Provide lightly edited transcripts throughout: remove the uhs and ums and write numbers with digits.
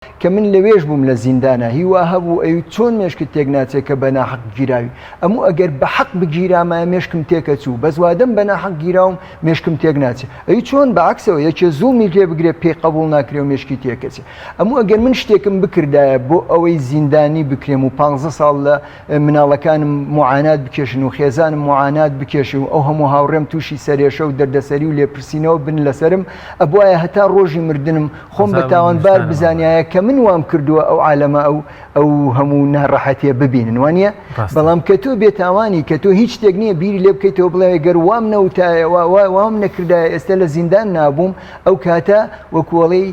کە من لەوێش بووم لە زیندانا هی وا هەبوو ئەیوت چۆن مێشکت تێک ناچێ کە بە ناحەق گیراوی ئەموو ئەگەر بە حەق بگیرامایە مێشکم تێکەچوو بەس وادەم بە ناحەق گیراوم مێشکم تێک ناچێ ئەی چۆن بە عەکسەوە یەکێ زوڵمی لێ بگرێ پێی قەبوڵ ناکرێ و مێشکی تێکەچێ ئەموو ئەگەر من شتێکم بکردایە بۆ ئەوەی زیندانی بکرێم و پانزە ساڵ لە مناڵەکانم موعانات بکێشن و خێزانم موعانات بکێشن و ئەو هەموو هاوڕێم تووشی سەرێشە و دەردەسەری و لێپرسینەوە بن لەسەرم ئەبوایە هەتا ڕۆژی مردنم خۆم بە تاوانبار بزانایە کە من وام کردووە ئەو عالەمە ئەو ئەو هەموو ناڕەحەتیە ببینن وانە بەڵام کە تۆ بێتاوانی کە تۆ هیچ شتێک نییە بیری لێ بکەیتەوە بڵێ گەر وام نەوتایە وام نەکردایە ئێستا لە زیندان نابووم ئەو کاتە وەکوڵی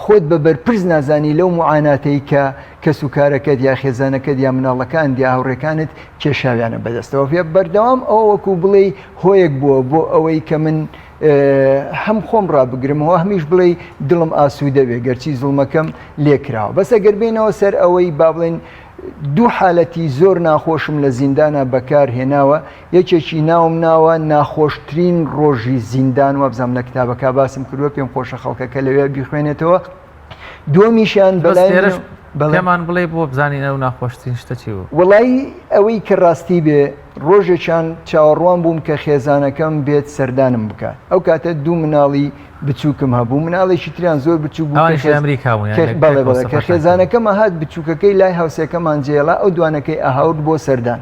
خۆت بە بەرپرس نازانی لەو موعاناتەی کە کەس و کارەکەت یا خێزانەکەت یا مناڵەکانت یا هاوڕێکانت کێشاویانە بەدەستەوە پێ بەردەوام ئەوە وەکو بڵێی هۆیەک بووە بۆ ئەوەی کە من هەم خۆم ڕابگرمەوە هەمیش بڵێی دڵم ئاسوودە بێ گەرچی زوڵمەکەم لێکراوە بەس ئەگەر بێنەوە سەر ئەوەی با بڵێن دوو حالەتی زۆر ناخۆشم لە زیندانە بەکار هێناوە یەکێکی ناوم ناوە ناخۆشترین ڕۆژی زیندان وابزانم لە کتابەکە باسم کردووە پێم خۆشە خەڵکەکە لەوێ بیخوێنێتەوە دووەمیشیان بەلای لێرەش پێمان بڵێ بۆ بزانین ئەو ناخۆشترین شتە چی بوو وەڵایی ئەوەی کە ڕاستی بێ ڕۆژێکیان چاوەڕوان بووم کە خێزانەکەم بێت سەردانم بکات ئەو کاتە دوو مناڵی بچووکم هەبوو مناڵێکی تریان زۆر بچووک بوو ئەوانیش لە ئەمریکا بوون یان لە بەڵێ بەڵێ پێکەوە کە سەفەرتان کردبوو؟ خێزانەکەم هات بچووکەکەی لای هاوسێکەمان جێڵا ئەو دوانەکەی ئەهاورد بۆ سەردان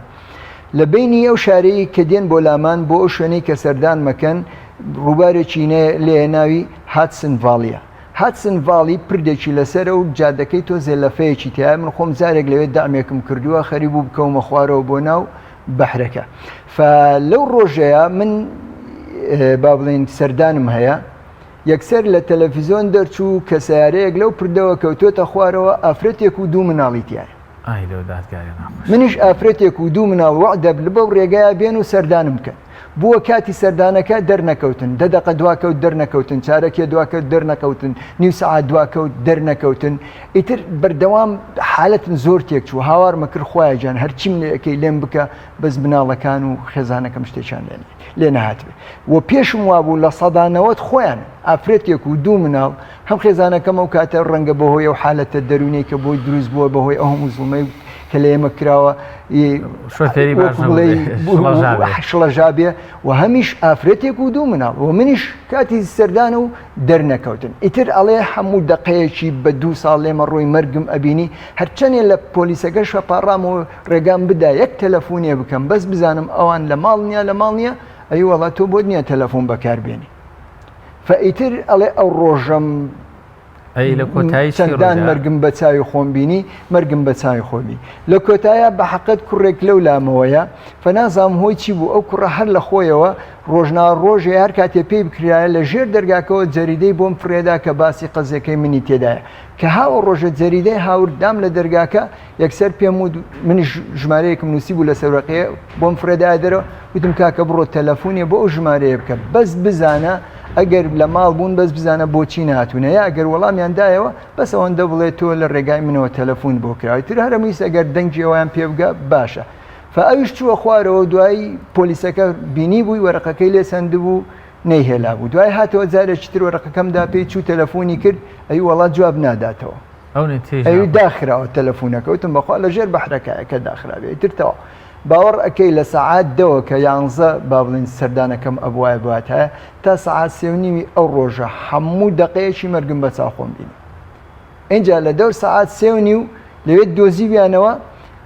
لە بەینی ئەو شارەی کە دێن بۆ لامان بۆ ئەو شوێنەی کە سەردان مەکەن ڕووبارێکی لێیە ناوی هادسن ڤاڵیە هادسن ڤاڵی پردێکی لەسەرە و جادەکەی تۆزێ لەفەیەکی تایە من خۆم جارێک لەوێ دەعمێکم کردووە خەریک بوو بکەومە خوارەوە بۆ ناو بەحرەکە فە لەو ڕۆژەیە من با بڵێین سەردانم هەیە یەکسەر لە تەلەفیزۆن دەرچوو کە سیارەیەک لەو پردەوە کەوتۆتە خوارەوە ئافرەتێک و دوو مناڵی تایە ئای لەو دادگایە ناخۆش. منیش ئافرەتێک و دوو مناڵ وەعدە بەو ڕێگایە بێن و سەردانم بکەن. بووە کاتی سەردانەکە دەرنەکەوتن، دە دەقە دواکەوت دەرنەکەوتن، چارەکێ دواکەوت دەرنەکەوتن، نیو سەعات دواکەوت دەرنەکەوتن، ئیتر بەردەوام حالەتم زۆر تێکچوو، هاوارمە کرد خوایە گیان هەرچیم لێ ئەکەی لێم بکە بەس مناڵەکان و خێزانەکەم شتێکیان لێ لێ نەهاتبێ و پێشم وابوو 90% خۆیان ئافرەتێک و دوو مناڵ هەم خێزانەکەم ئەو کاتە ڕەنگە بەهۆی ئەو حالەتە دەروونەی کە بۆی دروست بووە بەهۆی ئەو هەموو زوڵمەی کە لە ئێمە کراوە شۆفێری باش شڵەژابێ و هەمیش ئافرەتێک و دوو مناڵ و منیش کاتی سەردان و دەرنەکەوتن ئیتر ئەڵێ هەموو دقەیەکی بە دوو ساڵ لێمە ڕۆی مەرگم ئەبینی هەرچەنێ لە پۆلیسەکەش پاڕام و ڕێگام بدا یەک تەلەفۆنێ بکەم بەس بزانم ئەوان لە ماڵ نییە لە ماڵ نییە ئەی وەڵا تۆ بۆت نییە تەلەفۆن بەکاربێنی فە ئیتر ئەڵێ ئەو ڕۆژەم ئەی لە کۆتایی چی چەندان ڕوویدا؟ مەرگم بە چاوی خۆم بینی مەرگم بە چاوی خۆم بینی لە کۆتاییا بە حەقت کوڕێک لەو لامەوەیە فەنازام هۆی چی بوو ئەو کوڕە هەر لە خۆیەوە ڕۆژنا ڕۆژێ هەر کاتێ پێی بکرایە لە ژێر دەرگاکەوە جەریدەی بۆم فڕێدا کە باسی قەزیەکەی منی تێدایە کە هاوە ڕۆژە جەریدەی هاورد دام لە دەرگاکە یەکسەر پێم وت منیش ژمارەیەکم نووسی بوو لەسەر وەرەقەیە بۆم فرێدایە دەرەوە وتم کاکە بڕۆ تەلەفونێ بۆ ئەو ژمارەیە بکە بەس بزانە ئەگەر لە ماڵ بوون بەس بزانە بۆچی ناتونە یا ئەگەر وەڵامیان دایەوە بەس ئەوەندە بڵێ تۆ لە ڕێگای منەوە تەلەفون بۆ کراوی تر هەرەمویست ئەگەر دەنگی ئەویان پێ بگە باشە فئەویش چووە خوارەوە دوایی پۆلیسەکە بینی بووی وەرەقەکەی لێ سەندبوو نەیهێلابوو دوای هاتەوە جارێکی تر وەرەقەکەم دا پێی چوو تەلەفۆنی کرد ئەی وەڵا جواب ناداتەوە ئەوی داخراوە تەلەفونەکە وتم بەخوا لە ژێر بەحرەکایە کە داخرابێ ئیتر تەواو باوەڕ ئەکەی لە سەعات دەوە کە یانزە با بڵێین سەردانەکەم ئەبوایە باتایە تا سەعات سێ و نیوی ئەو ڕۆژە هەموو دەقەیەکی مەرگم بە چاو خۆم بینی ئینجا لە دەور سەعات سێ و نیو لەوێ دۆزیویانەوە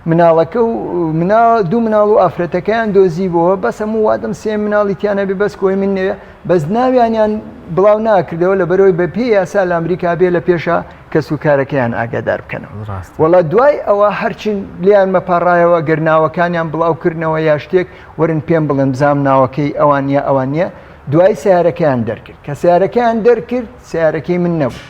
مناڵەکە و منا دوو مناڵ و ئافرەتەکەیان دۆزیبەوە بەس هەموو وادەم سێ مناڵی تیانە بێ بەس کۆی من نەوێ بەس ناویانیان بڵاو ناکردەوە لە بەرەوەی بە پێی یاسا لە ئەمریکا بێ لە پێشە کەس و کارەکەیان ئاگادار بکەنەوە وەڵا دوای ئەوە هەرچین لیان مەپاڕایەوە گەر ناوەکانیان بڵاو کردنەوە یا شتێک وەرن پێم بڵێن بزانم ناوەکەی ئەوان یا ئەوان نییە دوای سیارەکەیان دەرکرد کە سیارەکەیان دەرکرد سیارەکەی من نەبوو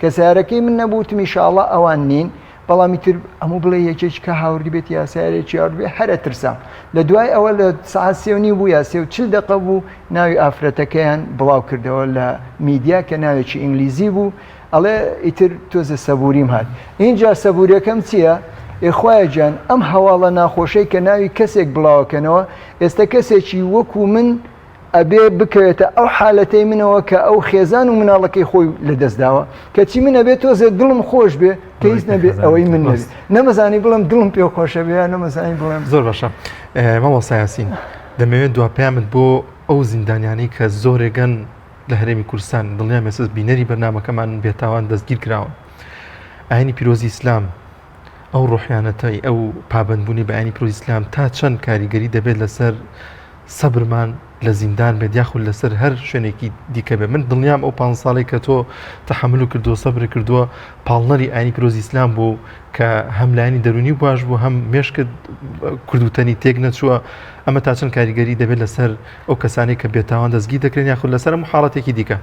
کە سیارەکەی من نەبوو وتم ئیشاڵا ئەوان نین بەڵام ئیتر هەموو بڵێ یەکێکی کە هاوردی بێت یا سیارێکی هاورد بێت هەر ئەترسام لە دوای ئەوە لە سەعات سێ و نیو بوو یا سێ و چل دەقە بوو ناوی ئافرەتەکەیان بڵاو کردەوە لە میدیا کە ناوێکی ئینگلیزی بوو ئەڵێ ئیتر تۆزە سەبوریم هات ئینجا سەبوریەکەم چییە؟ ئێ خوایە گیان ئەم هەواڵە ناخۆشەی کە ناوی کەسێک بڵاوەکەنەوە ئێستا کەسێکی وەکو من. ئەبێ بکەوێتە ئەو حالەتەی منەوە کە ئەو خێزان و مناڵەکەی خۆی لەدەست داوە کەچی من ئەبێ تۆزێ دڵم خۆش بێ کە هیچ نەبێ ئەوەی من نەبێ نەمەزانی بڵێم دڵم پێ خۆشە بێ یا نەمەزانی بڵێم زۆر باشە مامۆستا یاسین دەمەوێت دوا پەیامت بۆ ئەو زیندانیانەی کە زۆرێگەن لە هەرێمی کوردستان دڵنیام ئێستا بینەری بەرنامەکەمان بێتاوان دەستگیر کراون ئاینی پیرۆزی ئیسلام ئەو ڕۆحیانەتەی ئەو پابەندبوونی بە ئاینی پیرۆزی ئیسلام تا چەند کاریگەری دەبێت لەسەر سەبرمان لە زیندان بێت یاخود لەسەر هەر شوێنێکی دیکە بێت من دڵنیام ئەو پ ساڵی کە تۆ تەحمل و کردووە سەبر کردووە پاڵنەری ئاینی پیرۆزی ئیسلام بوو کە هەم لایەنی دەرونی باش بوو هەم مێشکت کوردوتەنی تێک نەچووە ئەمە تا چەند کاریگەری دەبێت لەسەر ئەو کەسانەی کە بێتاوان دەستگیر دەکرێن یاخود لەسەر هەموو حاڵەتێکی دیکە.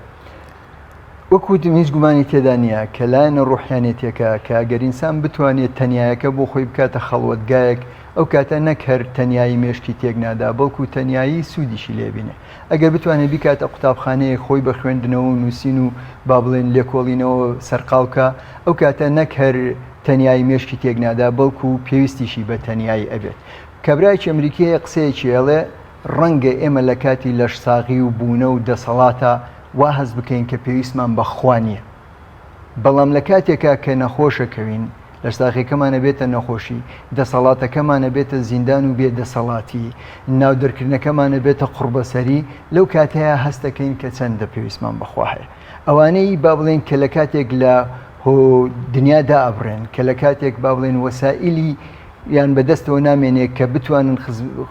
وەک وتم هیچ گومانی تێدا نییە کە لایەنە ڕۆحیانێتیەکە کە گەر ئینسان بتوانێت تەنیایەکە بۆ خۆی بکاتە خەڵوەتگایەک ئەو کاتە نەک هەر تەنیایی مێشکی تێک نادا بەڵکو تەنیایی سوودیشی لێ بینێ ئەگەر بتوانێت بیکاتە قوتابخانەیەک خۆی بە خوێندنەوە و نووسین و با بڵێن لێکۆڵینەوە سەرقاڵ کا ئەو کاتە نەک هەر تەنیایی مێشکی تێک نادا بەڵکو پێویستیشی بە تەنیایی ئەبێت کابرایەکی ئەمریکی هەیە قسەیەکی ئەڵێ ڕەنگە ئێمە لە کاتی لەشساغی و بوونە و دەسەڵاتا وا هەست بکەین کە پێویستمان بە خوا نییە بەڵام لە کاتێکا کە نەخۆشەکەوین لەشساغیەکەمان ئەبێتە نەخۆشی دەسەڵاتەکەمان ئەبێتە زیندان و بێ دەسەڵاتی ناو دەرکردنەکەمان ئەبێتە قوڕبەسەری لەو کاتەیا هەست دەکەین کە چەندە پێویستمان بە خوا هەیە ئەوانەی با بڵێن کە لە کاتێک لە هۆ دنیا دائەبڕێن کە لە کاتێک با بڵێن وەسائیلی یان بەدەستەوە نامێنێ کە بتوانن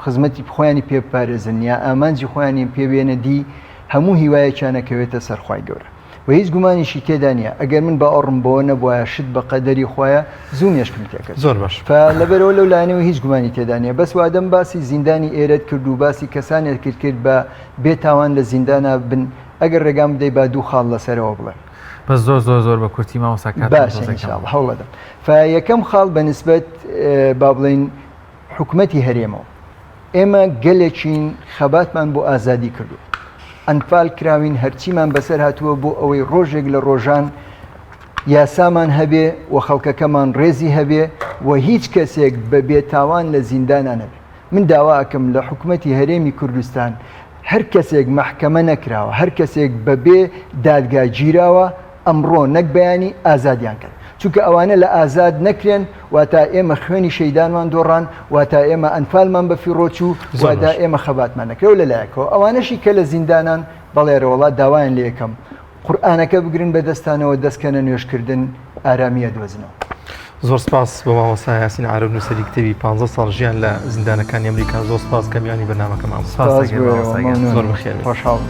خزمەتی خۆیانی پێ بپارێزن یا ئامانجی خۆیانی پێ بێنە دی هەموو هیوایەکیان ئەکەوێتە سەر خوای گەورە و هیچ گومانیشی تێدا نییە ئەگەر من باوەڕم بەوە نەبوایە شت بە قەدەری خوایە زوو مێشکم تێکرد زۆر باش لەبەرەوە لەو لایەنەوە هیچ گومانی تێدا نییە بەس وادەم باسی زیندانی ئێرەت کرد و باسی کەسانێک کرد کرد بە بێتاوان لە زیندانا بن ئەگەر ڕێگام بدەی با دوو خاڵ لەسەرەوە بڵێم. بەس زۆر زۆر زۆر بە کورتی مامۆستا کاتمان باشە تۆزێک ان کەمە. شاء الله هەوڵەدەم. فە یەکەم خاڵ بە نسبەت با بڵێین حکومەتی هەرێمەوە ئێمە گەلێکین خەباتمان بۆ ئازادی کردووە ئەنفال کراوین هەرچیمان بەسەر هاتووە بۆ ئەوەی ڕۆژێک لە ڕۆژان یاسامان هەبێ و خەڵکەکەمان ڕێزی هەبێ و هیچ کەسێک بە بێتاوان لە زیندانا نەبێ من داوا ئەکەم لە حکومەتی هەرێمی کوردستان هەر کەسێک مەحکەمە نەکراوە، هەر کەسێک بە بێ دادگا گیراوە، ئەمڕۆ نەک بەیانی ئازادیان کەن. چونکە ئەوانە لە ئازاد نەکرێن، واتا ئێمە خوێنی شەیدانمان دۆڕان، واتا ئێمە ئەنفالمان بە فیڕۆ چوو، زۆر واتا باش. ئێمە خەباتمان نەکرێ. لە لایەکەوە ئەوانەشی کە لە زیندانان، بەڵێ رەوەڵا داوایان لێ ئەکەم قورئانەکە بگرن بە دەستانەوە دەست کەنە نوێژ کردن ئارامی ئەدۆزنەوە. زۆر سپاس بۆ مامۆستا یاسین عارف نووسەری کتێبی 15 ساڵ ژیان لە زیندانەکانی ئەمریکا زۆر سپاس کە میوانی بەرنامەکەمان بوو. سپاس سپاس دەکەین بۆ ئێوە مامۆستا گیان. زۆر مەمنونم بەخێر بێیت. خۆشحاڵ بووم.